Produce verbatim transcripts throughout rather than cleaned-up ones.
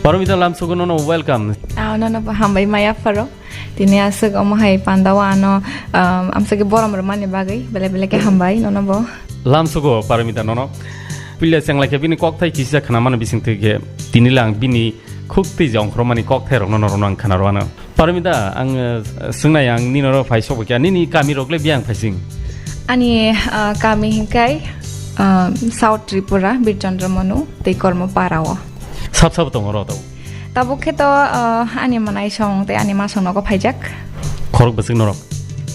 Parmita, lamsogo nono welcome. Ah, nono bo hambai maya pharo. Tini aswk omo hai pandao ano, um, amsagi borom rwmani bagwi bele bele khe hambai nono bo. Lamsogo Parmita nono. Pila chenglai khe bini kokthai kisa khna mano bising twi khe tini lang bini khuk twi je ongkhormani kokthai rokno norokno ang khna rwano. Parmita, ang, eh, swngnai ang nini oro phai sokbo kya, nini kami rok le biyang phaising? Ani, ah, kami hingkai, ah, South Tripura, Birchandra Manu, tei Kormo Para o. Sab sabo tongo oro tabo? Tabuk khe to, ah, ani manai song tei ani ma song nogo phaijak. Khorok bwswk norok?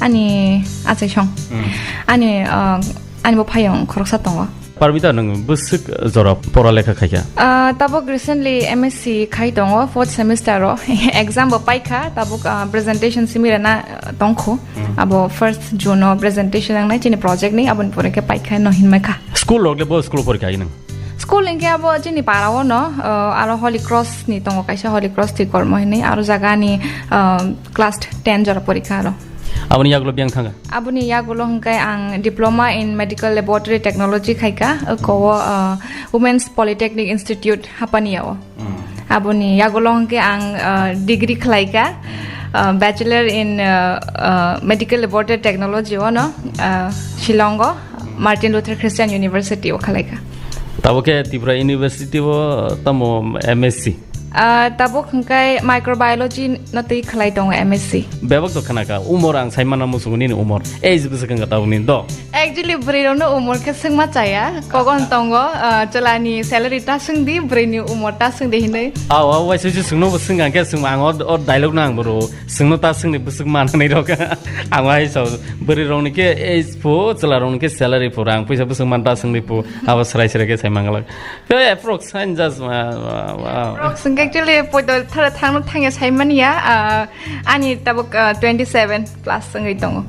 Ani achai song. Hmm. Ani, ah, ani bo phayong khoroksa tongo. Parmita, nwng bwswk jora pora lekha khaikha? Ah, tabuk recently M S C khai tongo, fourth semester o. Exam bo paikha, tabuk, ah, presentation simi rwna, ah, tongkhu. Hmm. Abo first June o presentation nangnai chini project ni, aboni pore khe paikha no hinmaikha. School rok le bo school o porikha nwng? School hingke abo chini para o no, ah, aro Holy Cross ni tongo kaisa, Holy Cross Tikormo hinwi, aro jaga ni, ah, class ten jora porikha aro. Aboni yagulo biyang thanga? Aboni yagulo hingke ang Diploma in Medical Laboratory Technology khaika, oko o, ah, Women's Polytechnic Institute Hapania o. Hmm. Aboni yagulo hingke ang, ah, degree khlaika, ah, Bachelor in, ah, ah, Medical Laboratory Technology o no, ah, Shillong o, Martin Luther Christian University o khlaika. Tabo khe Tripura University o tamo M S C? Ah, tabuk hingkai microbiology no twi khlai tongo M S C. Bebak to khna kha, umor ang sai mana musungo nini umor. Age bwswk wngkha tabuk nini do? Actually, bwrwi rokno umor khe swngma chaya. Kogon tongo, ah, chwlani salary ta swngdi, bwrwini umor ta swngdi hinwi. Aw, aw, waisa waisa swngno bo swngkha khe swngma ang o, o dialogue no ang boro swngno ta swngni bwswk manani rok. Ang hai sao bwrwi rokni khe age pho, chwla rokni khe salary pho, rang puisa bwswk man ta swngni pho, abo srai srai khe sai manglak. Khe approx, hain just, ma, ma, ma. Approx, hwnkhe actually, poito thara thangno thangya saimanya, ah, ani tabuk, ah, twenty seven plus wngwi tongo.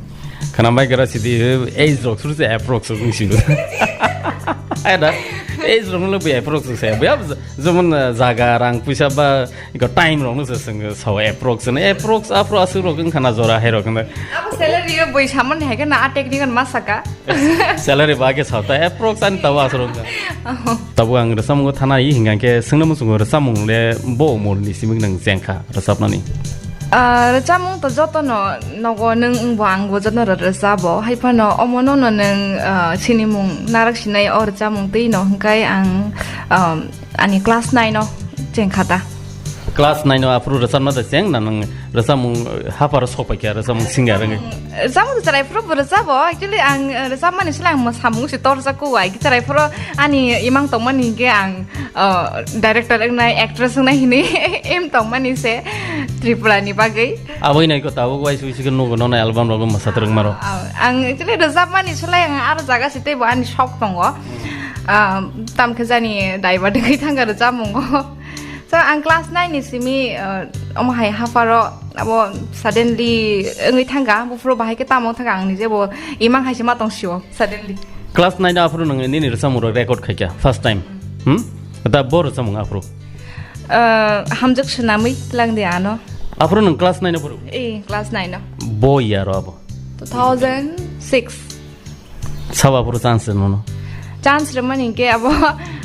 Khana mai gra sidi, age rok suru se approx rok wngsi. Ai da, age rok no bai approx se. Bai ab, jemon, ah, jaga, rang, puisa ba, iko time rok no se seng sao approx ne. Approx, apro aswk rok wngkha na jora hai rok wngkha. Abo salary yo boi samani hai khe na a technical ma saka. Salary ba khe sao ta approx ani tabo aswk rok wngkha. Oh. Tabo ang rwchapmung thana i hingkha khe swngno muchungo rwchapmung le bo umor ni simi nang chengkha rwchapnani? Ah, rwchapmung to jotono nogo nwng wngbo angbo jotono rw-, rwchabo. Hai phano omono no nwng, ah, sinimung narak sinai o rwchapmung twi no hwnkhe ang, um, ani class nine o chengkha ta. Class nine o aphuru rwchapna da cheng na nwng rwchapmung, eh, haparo sok paikha rwchapmung singer wngwi? Rwchapmung to chwrai phuru bo rwchabo. Actually ang, eh, rwchapmani sle ang samung se torjak kuwai. Chwrai phuru ani imang tongmani hwnkhe ang, uh, director wngnai, actress wngnai hinwi aim tongmani se Tripura ni bagwi. Aboni ko tabuk waisa waisa khe nugo nono album rogo mwsa twrwngma rok. Ah, ang actually rwchapmani slai ang aro jaga se teibo ani sok tongo. Ah, tamkhe jani daiba dengwi thangkha rwchapmungo. So ang class nine ni simi, ah, omo hai hapharo abo suddenly wngwi thangkha, buphuru bahai khe tamo thangkha, ang nije bo imang hai se ma tong sio suddenly. Class nine aphuru nwng nini rwchapmung rok record khaikha first time. Hmm? Da bo rwchapmung aphuru? Ah, hamjak swnamwi tlang de ano. Aphuru nwng class nine o phuru? Eh, class nine o. Bo year o abo? Two thousand six. Sabo aphuru chance rwmano? Chance rwmani hwnkhe abo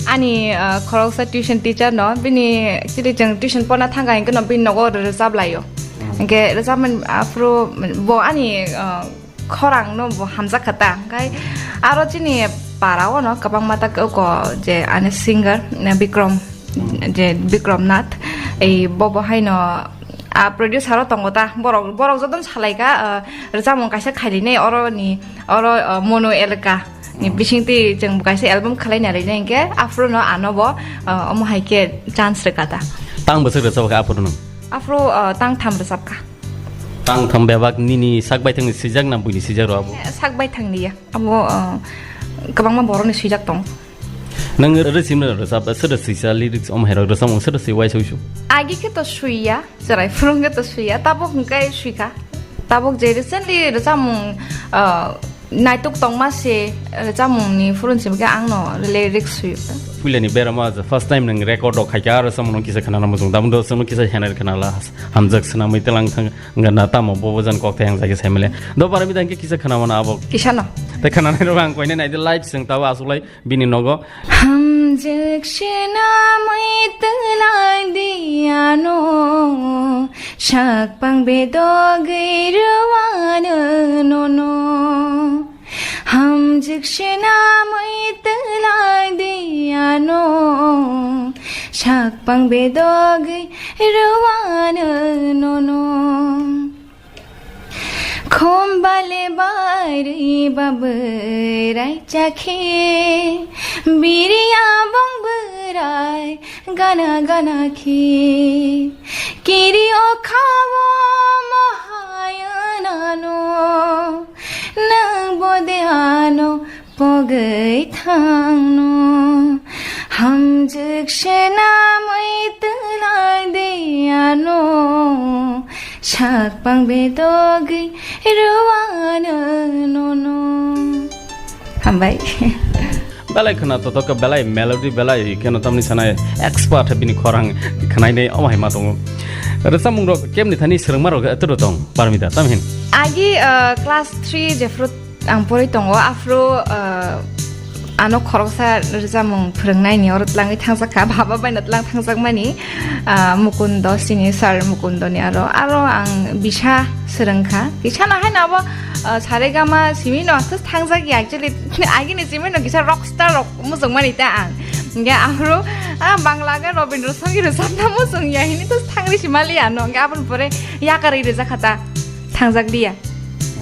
ani, ah, khoroksa tuition teacher no, bini actually chwng tuition porna thangkha hwnkhe no bini nogo rwchap laio. Hmm. Hwnkhe rwchapmani aphuru bo ani, ah, khorang no bo hamjak kha ta. Hwnkhe aro chini para o no kwbangma ta ko je ani singer, eh, Bikram, je Bikram Nath, ei bo bo haino a producer o tongo ta, borok, borok jotono salaikha, eh, rwchapmung kaisa khairine oro ni, oro, eh, Mono Elaka ni bisingtwi chwng kaisa album khwlaina rwinai hwnkhe aphuru no ano bo, eh, omo hai khe chance rwkha ta. Tang bwswk rwchapkha aphuru no? Aphuru, eh, tang tham rwchapkha. Tang tham bebak nini sak baithangni swijak na buini swijak rw abo? Eh, sak baithangni ya. Abo, uh, kwbangma borokni swijak tong. Nang rwchimno rwchap, soda swisa lyrics om hai rok rwchapmung soda swi uaisa uisu? Agi khe to swiya, chwrai phuru khe to swiya, tabuk hwnkhe swikha. Tabuk je recently rwchapmung, uh, naituk tongma se, eh, rwchapmungni phurun simi khe ang no lyrics swi. Puilani berama first time nang record rok khaikha, aro samung kisa khanana muchung, tamo do samung kisa henar khanala, hamjak swnamwi telang thang, wngkha na tamo bo bojan kok thayang jagi saimale. Do para bidang khe kisa khanamana abo. Kisa no. Te khananai rok ang koine naidi live seng tabo asulai bini nogo. Hum, Jwk swnamwi twlai di ano, sak pang bedogwi rwano nono. Hamjwk swnamwi twlai di ano, sak pang bedogwi rwano nono. Khombale barwi babwrai chakhe, biriya bong bwrai gana gana khe, kiri o khawo mohayana no, nwng bode ano pogwi thangno, hamjwk swnamwi twlai di ano, sak pang bedogwi rwano nono. Hambai. Belai khwna totok khe belai melody belai kheno tamni sanai expert bini khorang khwnai nei omo hai ma tongo. Rwchapmung rok kemni thani swrwngma rok eto tong Parmita tam hin. Agi, uh, class three jephru ang porwi tongo, aphuru, ah, ano khoroksa rwchapmung phwrwngnaini oro tlangwi thangjak kha, baba bai no tlang thangjak mani, ah, Mukundo, sini sir Mukundo ni aro, aro ang bisa swrwng kha. Kisa no haino abo, ah, saregama simi no just thangjak ya, actually, agini simi no kisa rockstar rok muchung mani ta ang. Hingke aphuru, ah, Bangla ga Rabindra Sangeet rwchapna muchung ya, hini just thangri si mali ano, hingke aboni pore yakarwi rwjak kha ta, thangjak liya.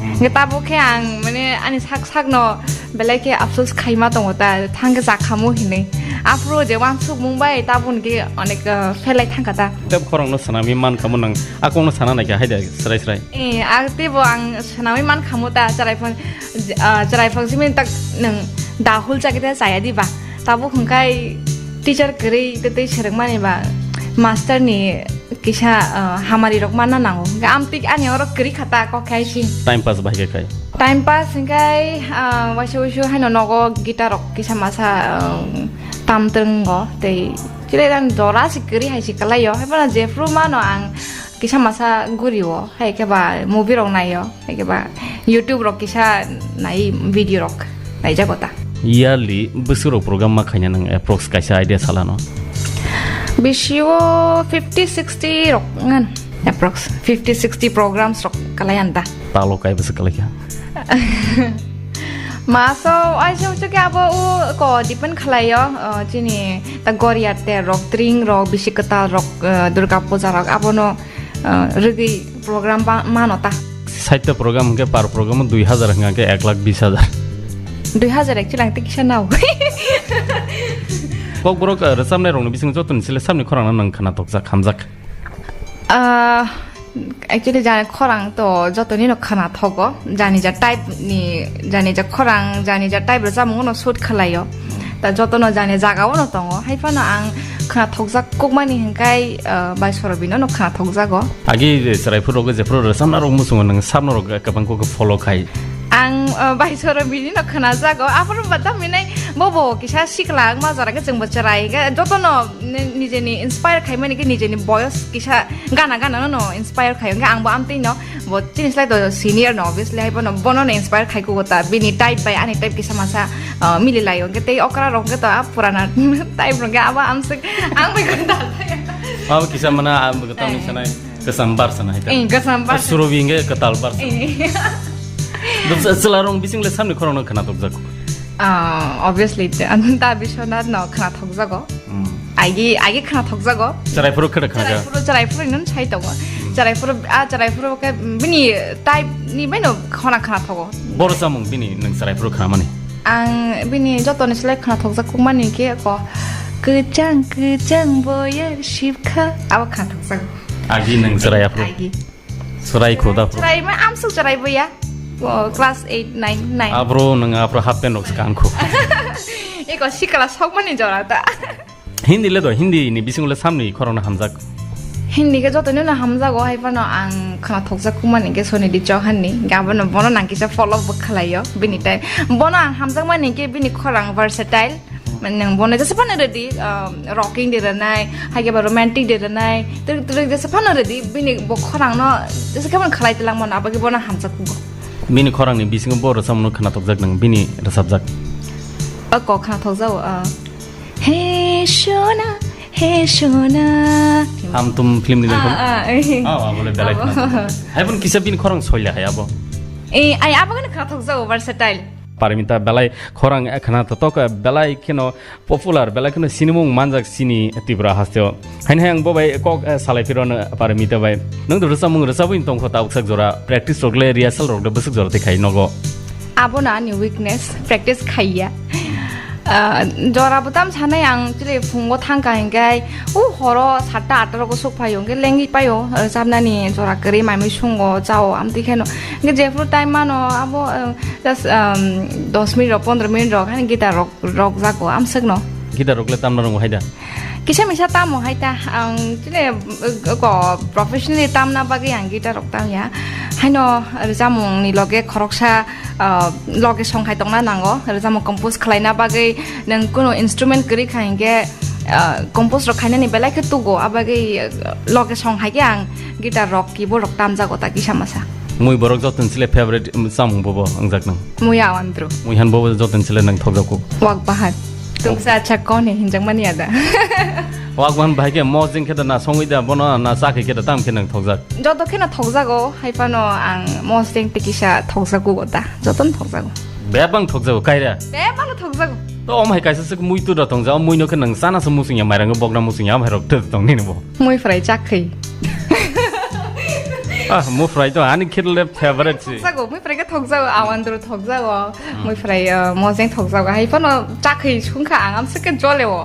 Hingke tabuk khe ang, mane, ani sak sakno belai khe afsus khaima tongo ta, thang khe jakhamu hinwi. Aphuru je wansukmung bai tabuk hwnkhe onek, uh, phelai thangkha ta. Tei khorokno swnamwi mankhamu nwng, a kokno sana naikha haida srai srai. Eh, a teibo ang swnamwi mankhamu ta, chwrai phang, ah, chwrai phang simi tak nwng dahul chakhe ta chaya diba. Tabuk hwnkhe teacher kwrwi tei swrwngmani ba master ni kisa, ah, hamari rok manna nango. Hwnkhe amtwi ani oro kwrwi kha ta kok khai si. Time pass bai khe khai. Time pass hwnkhe, ah, waisa wuisu haino nogo guitar rok kisa masa, ah, tam twrwngo tei chwrai dan dora si kwrwi hai si kwlaio. Haiphano jephru mano ang kisa masa guri o, hai khe ba movie rok nai o, hai khe ba YouTube rok kisa nai video rok nai jago ta. Yearly bwswk rok program ma khaina nang approx kaisa idea salano? Bisi o fifty sixty rok ngan approx fifty sixty programs rok kalai an ta. Talo kai bwswk kalai kha? Maso aisa uchu ke abo u ko depend khalai o, o, chini ta goriya ter rok, tring rok, bisi kwtal rok, eh, Durga puja rok abono ah, rwgwi program ba-, mano ta. Saitya program hwnkhe per program dui hazar hwnkha khe ek lakh bis hazar. Dui hazar actually ang tei kisa nao. Kokborok, ah, rwchapnai rokni bisingo jotoni sile samni khorang no nwng khwna tokjak, hamjak? Ah, actually jani khorang to jotoni no khwna thogo. Jani ja type ni, jani ja khorang, jani ja type rwchapmung no shoot khwlaio. Ta jotono jani jagao no tongo. Haiphano ang khwna thokjak kukmani hwnkhe, ah, bai Sorobino no khwna thokjago. Agi chwrai phuru rok jephuru rwchapna rok muchungo nwng sabno rok kwbang kok follow khai. Ang, ah, bai Sorobini no khwna jago. Aphuru ba tamhinai bobo kisa sikla wngma jora khe chwngbo chwrai. Hwnkhe jotono ni-, nijeni inspire khaimani khe nijeni boyos kisa gana gana no inspire khai. Hwnkhe angbo amtwi no Bo chini slai to senior no, obviously, hai bono, bono no inspire khai kugo ta, bini type bai ani type kisa masa, uh, mili lai, hwnkhe tei okra rok hwnkhe to a purana type rok hwnkhe abo amswk, ang bai kwtal. Abo kisa mana, ang bai kwtal ni sanai, kwcham bar sanai ta. Eh, kwcham bar. Surobi hwnkhe kwtal bar sanai. Eh. Bo chwla rok bising le samni khorang no khwna tokjak. Ah, obviously, ta Biswanath no khwna thokjago. Hmm. Agi, agi khwna thokjago. Chwrai phuru khwna khwna. Chwrai phuru, chwrai phuru nung sai tongo. Hmm. Chwrai phuru, a chwrai phuru khe bini type ni bai no khwna khwna thogo. Boro chamung bini nung chwrai phuru khwna mani. Ang bini joto ni slai khwna thokjak kuk mani khe ko kwchang kwchang boyar sibkha abo khwna thokjago. Agi nung chwrai phuru. Agi. Chwrai kho da phuru. Chwrai ma amsuk chwrai boya. O, class eight, nine, nine. Abro nung abro half pant rok swkang kho. Eko sikla sok mani jora ta. Hindi le do, Hindi ni bising le samni khorang no hamjak. Hindi khe joto no hamjago, hai phano ang khwna thokjak kumani khe Sunidhi Chauhan ni, gabo no bono nang kisa follow bo khwlaio, bini tai. Bono ang hamjak mani khe bini khorang versatile, mane nang bono jesa phano ready, um, rocking de rwnai, hai khe ba romantic de rwnai, twrwk twrwk jesa phano ready, bini bo khorang no jesa khe phano khwlai tilang mano, abo khe bono hamjak kugo. Bini khorang ni bisingo bo rwchapmung no khwna thokjak nang, bini rwchapjak. O ko khwna thokjak o, ah. He Shona, he Shona. Ham Tum film ni nang. Ah, ah, eh. Ah, abo le belai khna. Hai pun kisa bini khorang soila hai abo. Eh, ai abo gana kha thok jago versatile. Parimita belai khorang khna to tok belai kheno popular belai kheno sinimung manjak sini Tripura hasteo. Haini hai ang bo bai kok, eh, salai phiro no Parimita bai. Nung do rwchapmung rwchabwi tongkho tabuk sak jora practice rok le rehearsal rok le bwswk jora tei khai nogo. Abo na ani weakness, practice khaiya. Ah, jora butam sanai ang chile phungo thangka hinkai, u horo satta atta rogo sok phaio, hinke lengwi paio, ah, rwchapnani jora kwrwi maimui sungo, chao, amtwi kheno. Hinke jephuru time mano, abo, ah, just, um, dos minute rok, pondro minute rok, hani guitar rok, rok jago, amswkno. Guitar rok le tamna rongo haida? Kisa misa tamo hai ta, ang chile, uh, ko professionally tamna bagwi ang guitar rok tam ya. Haino rwchapmung ni loge khoroksa, uh, loge song hai tongna nango. Rwchapmung compose khlaina bagwi nwng kuno instrument kwrwi kha hinkhe, uh, compose rok khainani belai khe tugo. Abagwi, uh, loge song hai khe ang guitar rok, keyboard rok tamjago ta kisa masa. Mui borok joto ni chile favorite, um, chamung bobo wngjak nang? Mui awandru. Mui han bobo joto ni chile nang thokjago. Wak bahan. Tungsa acha kone hinjak mani ada. Wak bahan bahai khe mosdeng khe da na songwi da bono na cha khai khe da tam khe nang thokjak. Joto kheno thokjago, hai phano ang mosdeng tikisa thokjago go da. Joto no thokjago. Bebang thokjago, kaira? Bebang no thokjago. To om hai kaisa sik mui tu da tongjago, mui no khe nang chana se musung ya, mairang bokna musung ya, am hai rok tu tong ni bo. Mui fry chak khai. Ah, mui fry to ani khirle favorite si. Thokjago, mui fry khe thokjago, awandru thokjago, mui fry, uh, mosdeng thokjago. Hai phano chak khai sung kha ang am se khe jole o.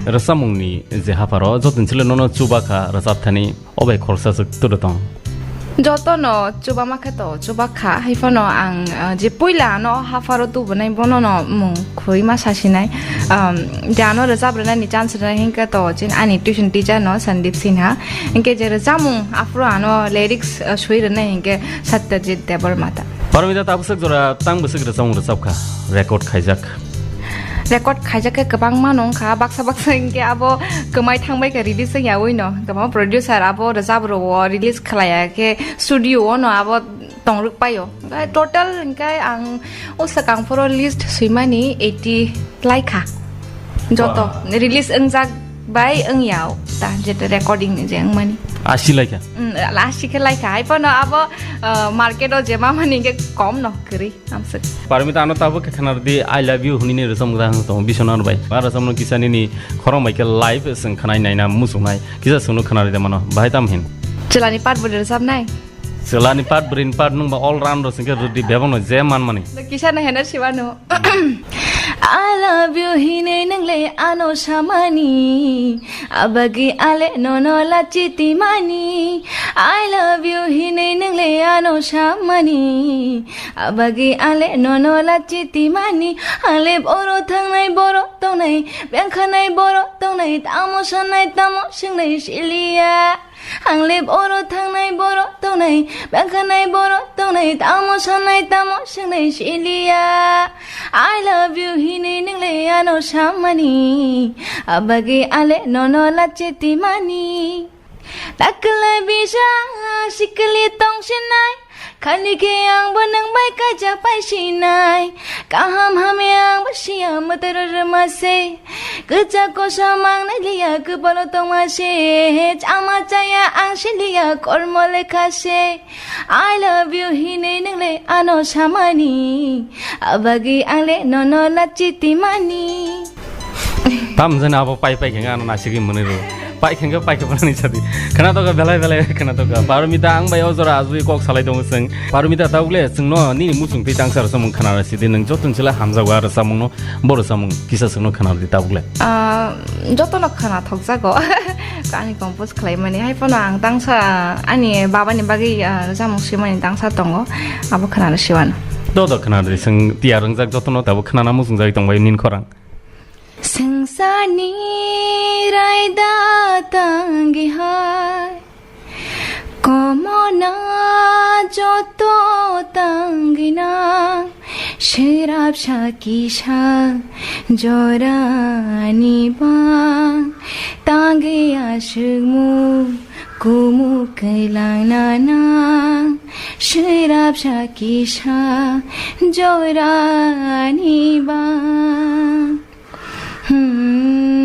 Rwchapmung ni je hapharo joto ni chile nono chuba kha rwchap thani, o bai khoroksa se tu da tong. Joto no chuba ma khe to chuba kha, hai phano ang, uh, je puila ano hapharo tubunai bono no mung khurui ma sasinai. Um, je ano rwchap rwnani chance rwnai hinkhe to chin ani tuition teacher no Sandeep Sinha. Hinkhe je rwchapmung aphuru ano lyrics, uh, sui rwnai hinkhe Satyajit Debbarma ta. Parmita, tabuk swk jora tang bwswk rwchapmung rwchap kha, record khaijak? Record khaijak khe kwbangma no wngkha, baksa baksa hinkhe abo kwmai thangbai kha, release wngya ui no. Kwbangma producer abo rwchap rwo release khlaiya khe studio o no abo tongrwk paio. Total hinkhe ang o swkang phoro list swimani eighty lai kha. Joto release wngjak bai wngya o ta, jeta recording ni je wngmani. Ashi lai kha? Mm, ashi khe lai kha. Hai phano abo, uh, market o je ma mani hinkhe kom no kwrwi amswk. Parmita, ano tabuk khe khwna rwdi, "I love you" hwnwi ni rwchapmung da hwn tongo Biswanath bai. Ma rwchapmung kisa nini khorang bai khe live swng khwnai naina muchungnai. Kisa swngno khwna rwdi mano. Bahai tam hin? Chwlani part bo rwchapnai? Chwlani part, bwrwini part, nwng ba all round rw singkhe rwdi bebakno je manmani. Kisa no heno siwano. I love you hinwi nwngle ano samani, abagwi ale nono lachi timani. I love you hinwi nwngle ano samani, abagwi ale nono lachi timani. Ale boro thangnai boro tongnai, bengkhanai boro tongnai, tamo sanai tamo swngnai siliya. Ang le boro thangnai boro tongnai, bangkhanai boro tongnai, tamo sanai tamo swngnai siliya. I love you hinwi nwngle ano samani, abagwi ale nono lachi timani. Takla bisa sikli tong sinai, khani khe ang bo nwng bai kaijak pai sinai. Kaham hamya ang bo siya mwtwrw rwma se. Kwchak kosom ang nai liya, kwpalo tongma se. Chama chaya ang si liya, kormo lekha se. I love you hinwi nwngle ano samani, abagwi ang le nono lachi timani. Tam jani abo pai pai khenga ano nasigwi mwnwi rw. Pai khenga pai khe bwnani sadi. Khwna toka belai belai khwna toka. Parmita ang bai o jora ajui kok salai tongo chwng. Parmita tabuk le chwngno nini muchung twi tangsa rwchapmung khwna rw sidi, nwng joto ni chwla hamjago a rwchapmungno. Bo rwchapmung kisa chwngno khwna rwdi tabuk le. Ah, jotono khwna thokjago. Ani compose khlaimani. Hai phano ang tangsa ani babani bagwi, ah, rwchapmung swimani tangsa tongo. Abo khwna rw siwano. Do do khwna rwdi, chwng tiyar wngjak jotono tabuk khwnana muchungjagwi tongbai nini khorang. Swngcharni raida tangwi hai, komona joto tangwi nang, swrapsa kisa jorani bang, tangwi aswkmung kumuk kwlangna nang, swrapsa kisa jorani bang. Hmm.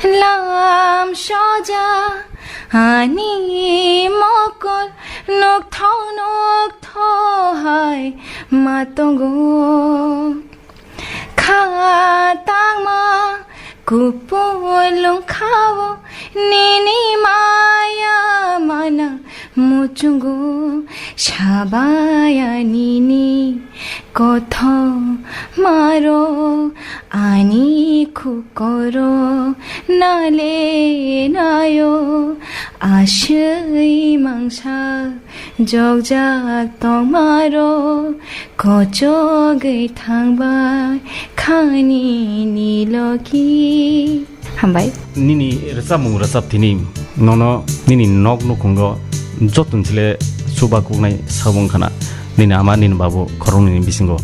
Lam soja ani mokol nokthok nokthok hai ma tongo. Kha tangma kupulung khao nini maya mana muchungo sabaya nini kothoma ro ani khukoro nale nayo aswi mangsa jokjak tongmaro kochogwi thangbai khani ni logi. Hambai. Nini rwchapmung rwchap thini nono nini nok nukhungo joto ni chwle chuba kuknai sabung khana nini ama nini babu khoroknwi ni bisingo.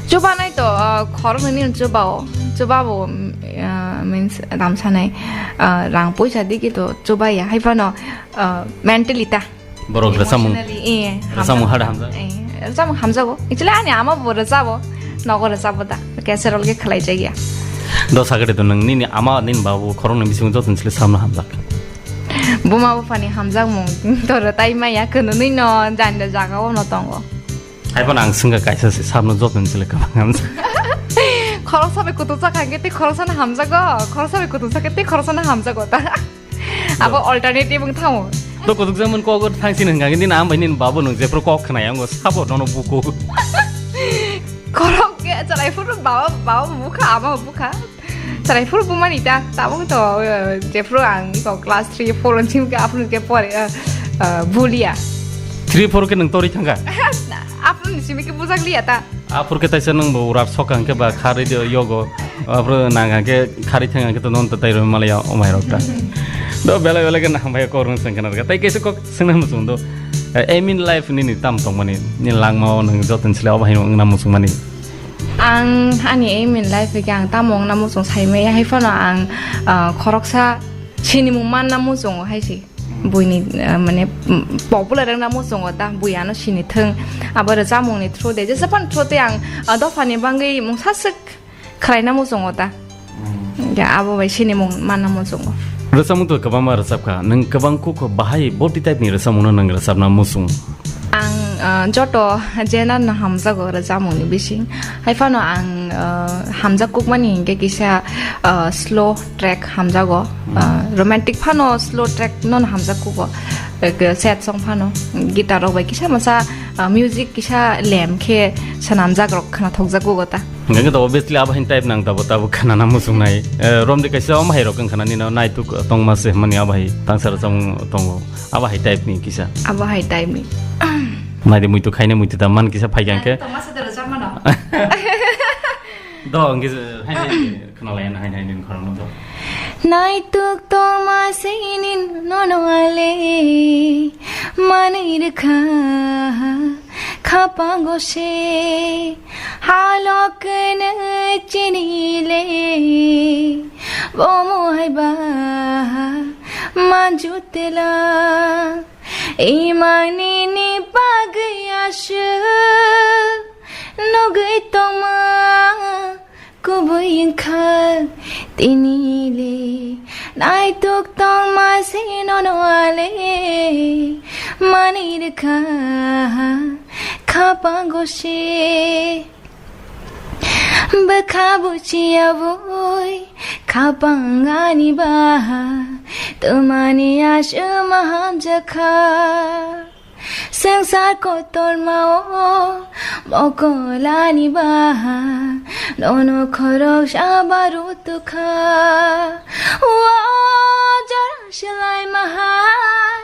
Chubanai to, ah, khoroknwi ni chubao, chubabo, mm, ah, means damsanai, ah, rang poisa digi to chubaya hai phano, ah, mentally ta. Borok rwchapmung, emotionally, eh, rwchapmung hamjak. Hada hamjak? Eh, rwchapmung hamjago. Actually, ani ama bo rwchabo. Nogo rwchabo da. Caserole khe khlai jagya. Do sakhe de to nwng nini ama nini babu khoroknwi bisingo joto ni chwle samno hamjak. Buma buphani hamjakmung to rwtai maya kwnwi no jani jagao no tongo. Hai phano ang swngkha kaisa se samno joto ni chwle kwbang hamjak. Khoroksa bai kutung chakha hwnkhe tei khoroksa no hamjago. Khoroksa bai kutung chakha tei khoroksa no hamjago ta. Abo alternative wng thango. To kutuk jaman kok thangsin hwnka nini am bai nini babu nwng jephru kok khna yango sabo nono buku. Khorok ke charai phuru baba, baba bukha, ama bukha. Charai phuru bumani ta, tabuk to, eh, jephru ang iko class three, four on sim ke aphuru ke pore, eh, eh, bulia. Three, four ke nwng tori thangka? Aphuru ni simi ke bujak liya ta. Aphuru ke taisa nwng bo urat sok hwnkhe ba kharwi de yogo. Aphuru nang hwnkhe kharwi thang hwnkhe to non to tai rw malaya omai rok ta. Do belai belai ke nang bai kok rwng sengkhe narwkha. Tai kaisa kok swngna muchung do. Eh, aim in life nini tam tongmani. Ni langmao nwng joto ni sile obo hai wngna muchungmani. Ang ani aim in life ke ang tamo wngna muchung saimaya hai phano ang, ah, khoroksa sinimung manna muchungo hai se. Buini, ah, mane, mm, popular wngna muchungo ta, bui ano sini thwng. Abo rwchapmungni through de, jesa phano through tei ang, ah, dophani bangwi mungsa swk khlaina muchungo ta. Mm. Ya, abo bai sinimung manna muchungo. Rwchapmung to kwbangma rwchapkha. Nwng kwbang kuk bahai body type ni rwchapmungno nwng rwchapna muchung? Ang, ah, joto genre no hamjago rwchapmungni bising. Hai phano ang, ah, hamjak kukmani hinkhe kisa, ah, slow track hamjago. Hmm. Ah, romantic phano slow track no hamjak kugo. Eh, sad song phano guitar rok bai kisa masa, ah, music kisa lem khe swnamjak rok khwnathokjak kugo ta. Hingke to obviously abo hin type nang tabo tabo khanana muchungnai. Eh, romdi kaisa omo hai rok wngkhana nino naituk tongma se hwnmani abo hai tangsa rwchapmung tongo. Abo hai type ni kisa. Abo hai type ni. Naidi muitu khaina muitu da man kisa phai khe. Tongma se da rwchapmano. Do, hingke se, hai, hai, khwnalaiya na, hai, hai, nini khorang no do. Naituk tongma se nini nono ale, manwi rwkha, khapango se, halok kene chini le, bomo hai ba, manju tela, imani ni bagwi aswk. Nugwi tongma kubui wngkha tinile, naituk tongma se nono ale, manwi rwkha khapango se. Bwkha buchiya bui khapang ani baha, twmani aswk ma hamjakha. Swngchar kotormao mokolani baha, nono khoroksa baru tukha. O jora swlai mahai,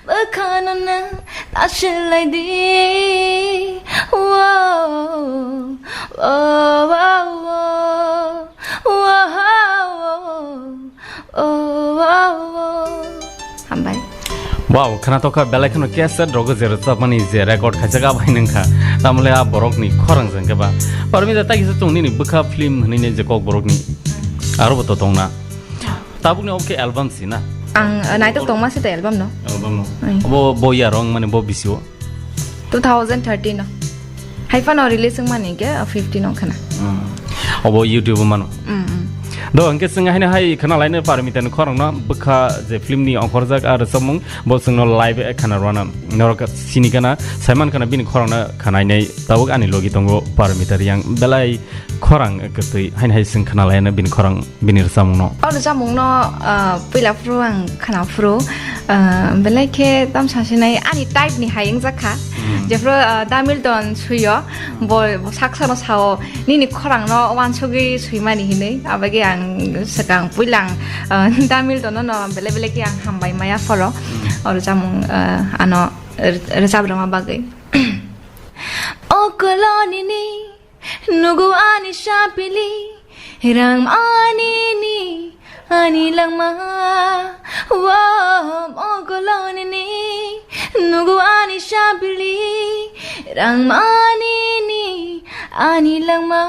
bwkhano nang ta swlai di. O, o, o, o, o, o, o, o, o. Hambai. Wow, khwnathok kha, belai kheno cassette rogo je rwchapmani je record khaijak, abai nung kha. Tamole a borok ni khorang jeng khe ba. Parmita, ta kisa chung nini bwkha film hwnwi ne je kok borok ni. Aro bo to tong na. Tabuk ni obo khe album si na? Ang, uh, naitok tongma se to album no. Album no. Ai. Obo bo ya rong mane bo bisi o? Two thousand thirteen no. Hai phano release wngmani khe, uh, fifteen wngkha na. Hmm. Obo YouTube o mano. Hmm, hmm. Do hwnkhe chwng haino hai khna laino Parmita ni khorang no bwkha je film ni ongkhorjak a rwchapmung bo chwng no live khna rwna norok sini kana saiman kana bini khorang no khna nai tabuk ani logi tongo Parmita Reang belai khorang kwtwi haino hai chwng khna laino bini khorang bini rwchapmung no. O rwchapmung no, ah, puila phuru ang khna phuru, ah, belai khe tam sasinai ani type ni hai wngjak kha. Hmm. Jephru, ah, Damil Don suyo, hmm, bo, bo saksa no sao, nini khorang no wansugwi swimani hinwi. Abagwi ang swkang puila ang, ah, Damil Don no belai belai khe ang hambai maya phoro. Hmm. O rwchapmung, ah, ano r-, rwchap rwma bagwi. O koloni ni Nugu ani sapili, rang ani ni, ani langma. Wo, mogoloni ni, nugu ani sapili, rang ani ni, ani langma.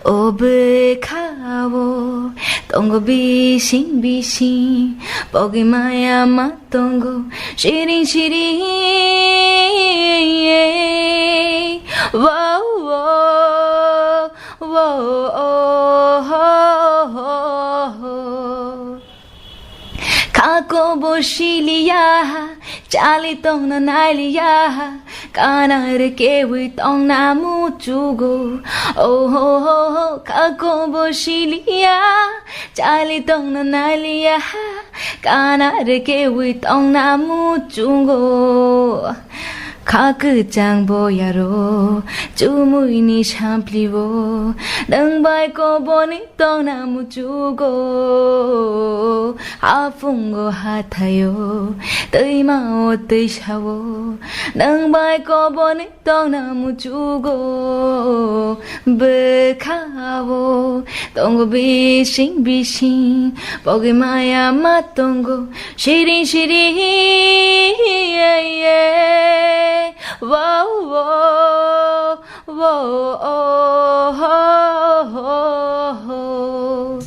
O bwkha o, tongo bising bising, pogi maya ma tongo, siring siring. Wo, wo, wo, oh, ho, ho, ho. Kako bo siliya, chali tongna nailiya, kana re kewi tongna muchugo. Oh, ho, ho, ho, kako bo siliya, chali tongna nailiya, kana re kewi tongna muchungo. Kha kwchang boyaro, chumui ni samplibo, nwng bai koboni tongna muchugo. Haphungo hathayo, twima o twisao, nwng bai koboni tongna muchugo. Bwkha o tongo bising bising, pogi maya ma tongo, siring siring. Wo, wo, wo, oh, ho, ho, ho.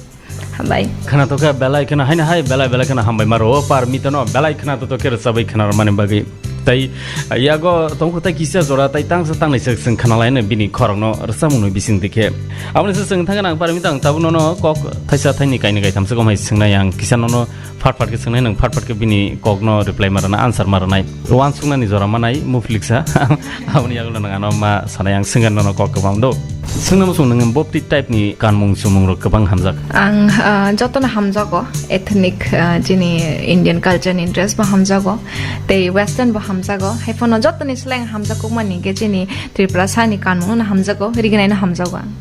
Hambai. Khwna tokha belai khwna haino hai belai belai khwna hambai maro o Parmita no belai khwna to tokhe rwchabwi khwna rwmani bagwi. Tai yago tongkho tai kisa jora tai tangsa tangnai se chwng khwna laino bini khorokno rwchapmungni bising dikhe. Aboni se chwng thangna ang Parmita ang tabuk nono kok thaisa thaini kaini kaitham se komhai swngnai ang kisa nono phat phat khe swngnai nwng phat phat khe bini kokno reply ma rwnai answer ma rwnai. Wansuknani jora manai muphiliksa. Aboni yagulo nwng ano ma sanai ang swngkha nono kok kwbang do. Swngna muchung nwng bopti type ni kanmung chumung rok kwbang hamjak. Ang, ah, jotono hamjago, ethnic, ah, chini Indian culture ni dress bo hamjago, tei western bo hamjago. Haiphano jotoni slai ang hamjak kukmani hwnkhe chini Tripura sani kanmung no hamjago, riginai no hamjago ang.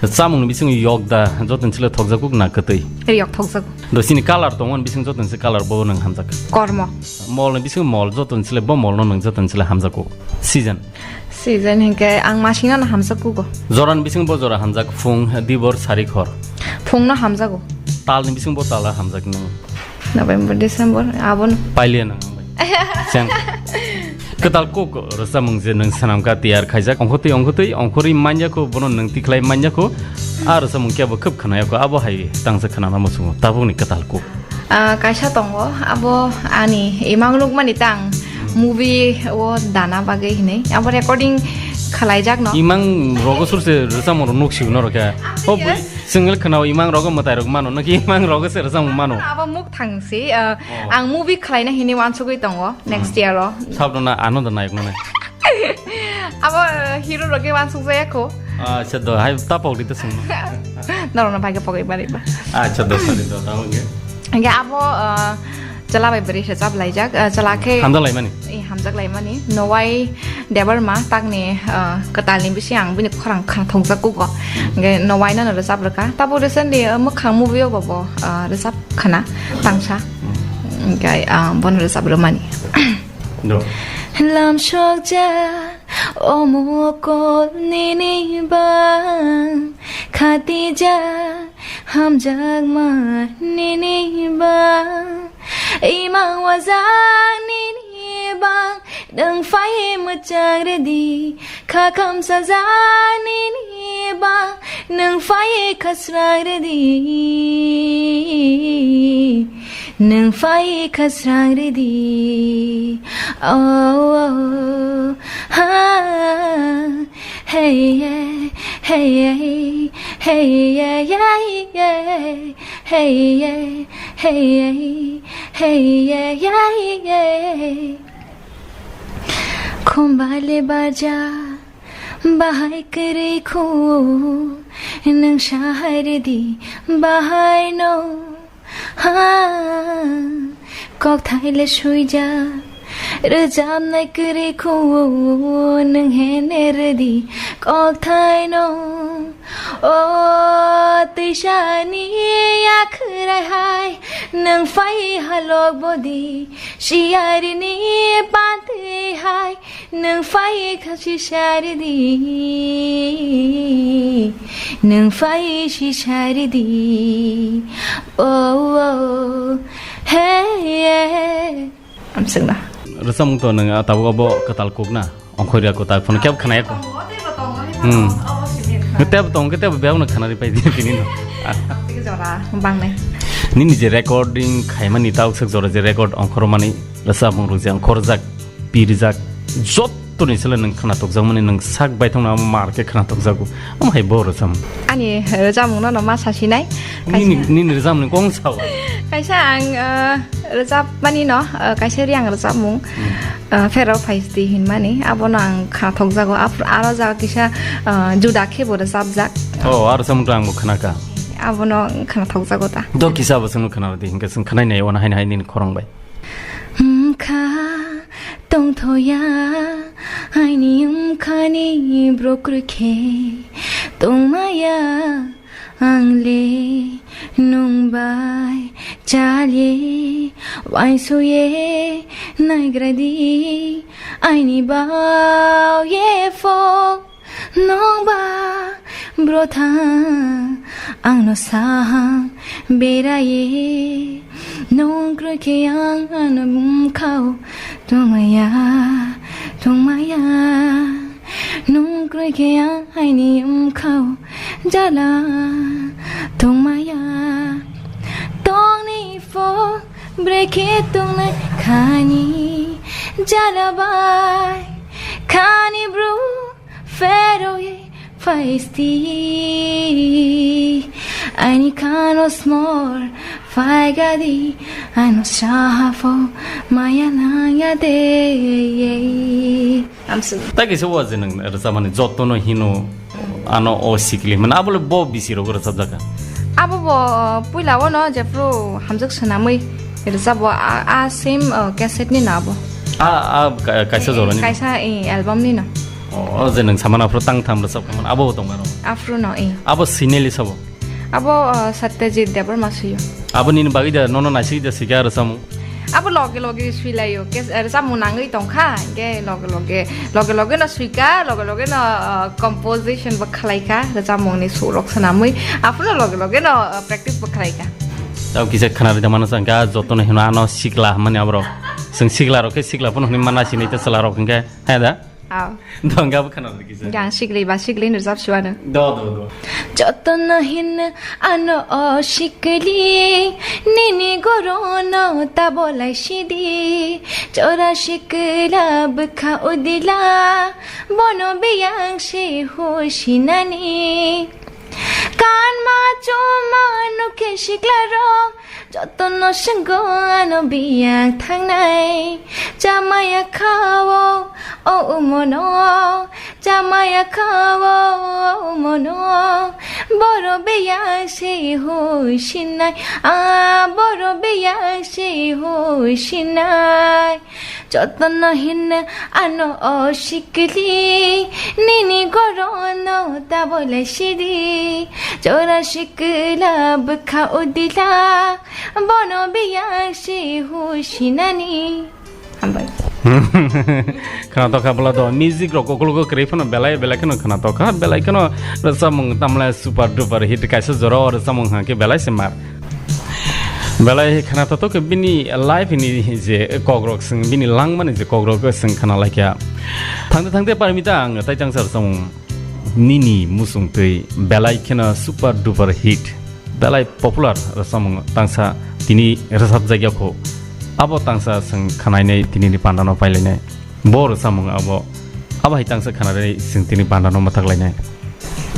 Chamung ni bisingo yok da jotoni slai thokjak kuk na kwtwi? Yok thokjago. Do chini color tongo, bising jotoni se color bo nwng hamjak. Kormo. Mol ni bisingo mol jotoni slai bo mol no nwng jotoni slai hamjak kuk. Season. Season hinkhe ang masingno no hamjak kugo. Jorani bising bo jora hamjak, phung, dibor, sari, khor. Phungno hamjago. Talni bising bo tala hamjak nung. November, December, abon. Pailiya nang ang bai. Chang. Kwtal kok rwchapmung je nung sanamkha tiyar khaijak. Ongkhotwi, ongkhotwi, ongkhorwi manya kho, bono nung tikhlai manya kho. A rwchapmung kebo khub khwnaya kho. Abo hai tangsa khwnana muchungo. Tabukni kwtal kok. Ah, kaisa tongo, abo ani imang nukmani tang movie o dana bagwi hinwi. Abo recording khlaijakno. Imang rogo surse rwchapmung rok nuk sigo norok khe. O bui single khwnao imang rogo mwtai rok mano, nokhe imang rogo se rwchapmung mano. Abo muk thangsi, ah, Oh. Ang movie khlaina hinwi wansugwi tongo next Hmm. year o. Sabdo na ano da nayok nane. Abo, ah, hero rok khe wansuk jaya kho. Acha do, hai tapok di to sung. Norok no bai khe pogwi bari ba. Acha do, sari do, tamo khe. Hingke abo, ah, chwla bai bwrwi se chap laijak, ah, chwla khe Hamjak laimani? Eh, hamjak laimani. Nowai Debbarma takni, ah, kwtalni bisi ang bini khorang khna thokjak kugo. Hingke Nowai no rwchap rwkha. Tabo recently, ah, mwkhang movie o bo bo, ah, rwchap khna tangsa. Hingke, ah, bono rwchap rwmani. Do. Lamsokjak omokol nini bang, khatijak hamjakma nini bang, imang wajak nini bang, nwng phai mwchang rwdi, kha khamsajak nini bang, nwng phai khasrang rwdi. Nwng phai kha srang ridi. Oh, oh, ha. Hey, yeah, hey, yeah, hey, yeah, yeah, yeah. Hey, yeah, hey, yeah, hey, yeah, yeah, yeah. Khumbai le baja, bahai kwrwi khu, nwng sahari di, bahai no. Ha, kokthai le suija, rwchapnai kwrwi khu, nwng hene rwdi kokthai no. O twisani yakhrai hai, nwng phai halok bodi, siyarini pantwi hai, nwng phai kha sisari di, nwng phai sisari di. Oh, oh, hey, yeah. Amswkna. Rwchapmung to nwng, ah, tabuk abo kwtal kuk na? Ongkhorya kwtal phano kebo khwnaya kho. Hmm. Tebo tong khe tebo bebak no khwnari pai di tini no. Tei jora bangnai. Nini je recording khaimani ta uksuk jora je record ongkhormani rwchapmung rok je ongkhorjak, pirjak, jottoni sele nwng khwnathokjakmani nwng sak baithangno amo mar khe khwnathokjago. Omo hai bo rwchapmung. Ani rwchapmung no no ma sasinai. Nini, kaisa nini rwchapmung kong sao. Kaisa ang, uh, rwchapmani no, uh, kaisa riyang rwchapmung. Hmm. Ah, Phero Phaisti hinmani, abono ang khwnathokjago. Ap-, aro jaga kisa, ah, juda khe bo rwchapjak. Oh, aro samung to ang bo khwnakha. Abono khwnathokjago ta. Do kisa bo chwngno khwnarwdi, hinkhe chwng khwnai nai, ono haino hai nini khorang bai. Wngkha tongthoya aini wngkhani borok rwkhe tongmaya. Ang le nwng bai chalye, uansukye naigra di, aini bau ye pho nwng ba bwthang ang no sahang beraye, nwng kwrwi khe ang ano bumkhao tongmaya, tongmaya. Nwng kwrwi khe ang aini wngkhao jala tongmaya. Tongni pho brekhe tongnai khani jala bai khani bro Phero Phaisti. Aini khano smor phaigadi ano sahafo maya nangya de. Amswk. Tai kaisa o je nwng rwchapmani jotono hino ano o sikli. Mane abo le bo bisi rogo rwchapjak kha? Abo bo puila o no jephru hamjak swnamwi rwchabo a, a same, uh, cassette ni no abo. A, a ka-, kaisa jora ni? Kaisa, eh, album ni no. O, o je nwng samani aphuru tang tham rwchap kha mane abo bo tong mano? Aphuru no, eh. Abo sineli sabo? Abo, uh, Satyajit Debbarma suyo. Abo nini bagwi da nono naisik da sikha rwchapmung? Abo loge loge swilaio, kes-, eh, rwchapmung nangwi tongkha, hingke loge loge, loge loge no swika, loge loge no, uh, composition bo khlaikha, rwchapmungni surok swnamwi, aphuru loge loge no, uh, practice bo khlaikha. Tao kisa khwnarwi da mano changkha, jotono hino ano sikla hwnmani aborok. Chwng sikla rok khe sikla phano hwnwi mana sinai ta chwla rok hwnkhe, hai da? Aw. Dongga bo khana kisa. Yang sikli ba sikli no jab suano. Do, do, do. Jotono hin ano o sikli, nini gorono tabolai sidi. Chora sikla bwkha udila, bono biyang se husinani. Kanma chuma nukhe sikla rok, jotono senggo ano biyang thangnai. Chamaya khao o umono, chamaya khao o umono. Boro biyang se hui sinai, a boro biyang se hui sinai. Jotono hinno ano o sikli, nini gorono tabolai sidi. Chora sikla bwkha udila, bono biyang se husinani. Hambai. Khwnatok kha bwla do, music rok ukologo kwrwi phano belai belai kheno khwnatok kha, belai kheno rwchapmung tamle super duper hit kaisa jora o rwchapmung hwnkhe belai se mar. Belai khwnatok khe bini life ni je kokrok swng, bini langmani je kokrok swng khwna laikha. Thangte thangte Parmita ang tai tangsa rwchapmung nini muchung twi belai kheno super duper hit. Belai popular rwchapmung tangsa tini rwchapjakya kho. Abo tangsa chwng khwnainai tinini pandano pailainai. Bo rwchapmung abo, abo hai tangsa khwnarwi chwng tini pandano mwthaklainai.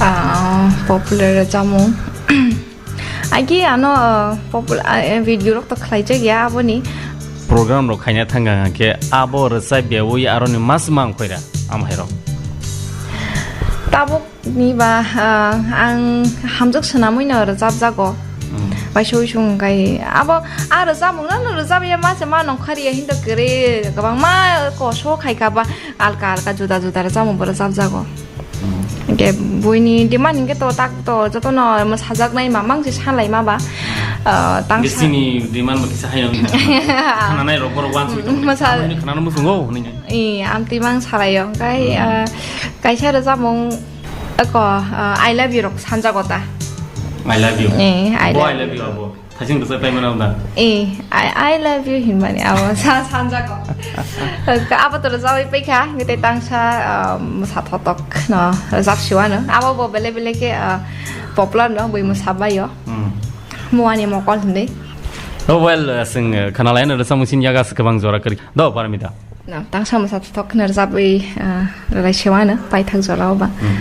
Ah, popular rwchapmung. Agi ano, ah, popul-, ah, eh, video rok to khlaijak ya aboni. Program rok khaina thangkha hwnkhe abo rwchap bewi aroni mas mang khoira am hairok. Tabuk ni ba, ah, ang hamjak swnamwi no rwchapjago. Hmm. Bai soi sung kai abo a rwchapmung no rwchap ya ma se ma nongkhar ya hinto kwrwi kwbangma koso khai kha ba alka alka juda juda rwchapmung bo rwchapjago. Hwnkhe buini demand hwnkhe to tak to jotono mwsajaknai ma mang se salaima ba. Ah, tang Hwnkhe sa- chini demand bo kisa hai wngkha. Khananai rok borok wansugwi tongkha. Mwsa- Amoni khanano muchungo hwnwi. I, amtwi mang salaio. Hwnkhe, Hmm. ah, kaisa rwchapmung eko, ah, I love you rok sanjago ta. I love you. Eh, I Bo love I love you. you abo. Thaiching rwchap paimano da. Eh, I, I love you hinmani abo sa-, sanjago. Abo to rwchapwi paikha, hwnkhe tei tangsa, ah, mwsa thotok no rwchap siwano. Abo bo bele bele khe, ah, popular no bui mwsabaio. Hmm. Muani mokol hwnwi. Oh, well, uh, chwng, uh, khwnalaino rwchapmung sini yaga se kwbang jora kwrwi. Do, Parmita. No, tangsa mwsa thotok khwna rwchapwi, uh, rwlai sewano paithak jorao ba. Hmm.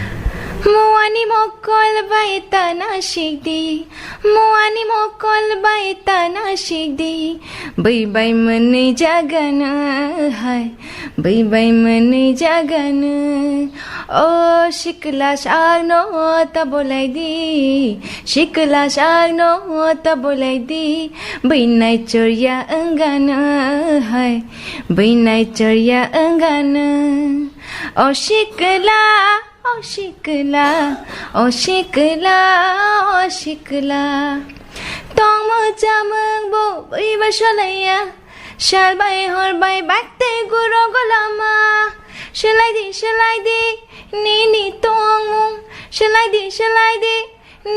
Muani mokol bai tana sikdi, muani mokol bai tana sikdi, bui bai mwnwi jagano hai. Bui bai mwnwi jagano, o sikla sakno ta bolai di, sikla sakno ta bolai di, bui nai chorya wngano hai, bui nai chorya wngano, o sikla, o sikla, o sikla, o sikla. Tongmung chamung bo bui ba solaiya. Sal bai hor bai bakte guro golama. Selai di, selai di, nini tongmung. Selai di, selai di,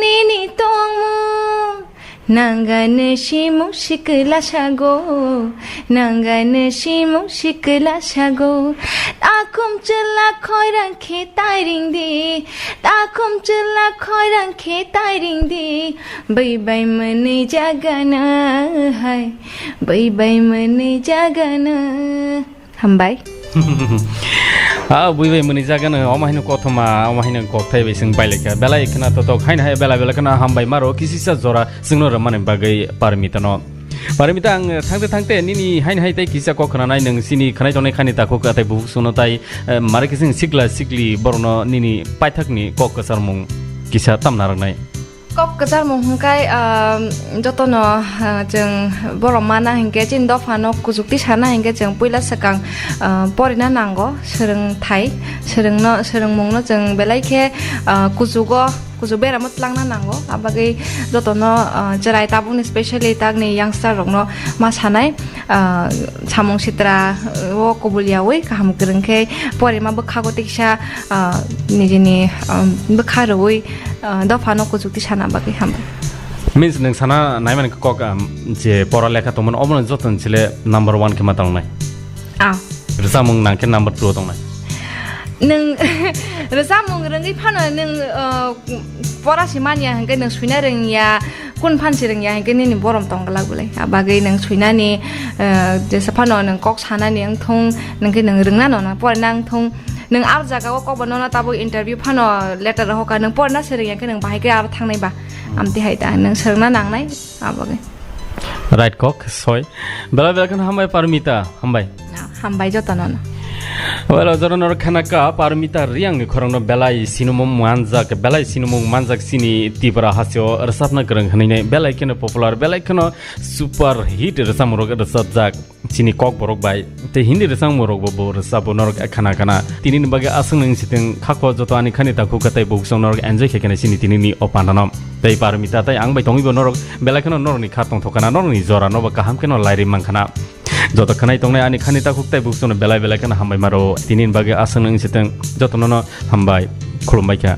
nini tongmung. Nangano simung sikla sago. Nangano simung sikla sago. Takhum chwla khoirang khe tairing di. Takhum chwla khoirang khe tairing di. Bui bai mwnwi jagano hai. Bui bai mwnwi jagano. Hambai. Ah, bui bai mwnwi jagano, omo haino kothoma, omo haino kokthai bai chwng bai laikha. Belai khwna totok, haino hai belai belai khwna hambai maro, kisisa jora chwngno rwmani bagwi Parmita no. Parmita, ang thangte thangte nini haino hai tei kisa kok khwnanai, nwng chini khwnai tongnai khani takhuk tei bukhuk songno tai, eh, mare khe chwng sikla sikli borokno nini paithakni kok kwcharmung kisa tamna rwnai. Kok kwcharmung hwnkhe, ah, jotono, ah, chwng borok mana hinkhe chini dophano kuchukti sana hinkhe chwng puila swkang, ah, porina nango, swrwngthai, swrwngno, swrwngmungno chwng belai khe, ah, kuchugo, kuchuk beramo twlangna nango. Abagwi jotono, ah, chwrai tabukni specially takni youngster rokno ma sanai, ah, samung sitra, ah, o kubul yaui kaham kwrwng khe porima bwkhago tiksa, ah, nijini, ah, bwkha rwui, ah, dophano kuchukti sana bagwi hambai. Means nwng sana naimani kok, um, je pora lekha tongmani omono joto ni chile number one khe ma tongnai? Ah. Rwchapmung nang khe number two o tongnai? Nwng rwchapmung rwngwi phano nwng, ah, pora si manya hwnkhe nwng suina rwngya, kun phan si rwngya hwnkhe nini borom tong glak bolai. Abagwi nwng suinani, ah, jesa phano nwng kok sanani wngthung, nwng khe nwng rwngna nona porina wngthung. Nwng aro jaga o kokbo nono tabuk interview phano letter rohor kha, nwng porna se rwngya khe nwng bahai khe aro thangnai ba? Amtwi hai ta, nwng swrwngna nangnai, abagwi. Right kok, soi. Belai belai kheno hambai Parmita, hambai. Ah, hambai jotono no. Well, o jora norok khana kha Parmita Reang ni khorang no belai sinimung manjak, belai sinimung manjak chini Tripura hasteo rwchapna kwrwng hwnwi belai kheno popular, belai kheno super hit rwchapmung rok rwchapjak. Chini Kokborok bai tei Hindi rwchapmung rokbo bo rwchapo norok khana khana. Tinini bagwi aswk nung sitwng khakho joto ani khani takhuk kwtai bukhuk norok enjoy khe kheno chini tinini o pandano. Tei Parmita tei ang bai tongwibo norok belai kheno norokni kha tongthok khana, norokni jora nobo kaham kheno lairi mang khana. Joto khwnai tongnai ani khani takhuk tei bukhuk no belai belai kheno hambai maro. Tinini bagwi aswk nung sitwng jotono no hambai khulumbai kha.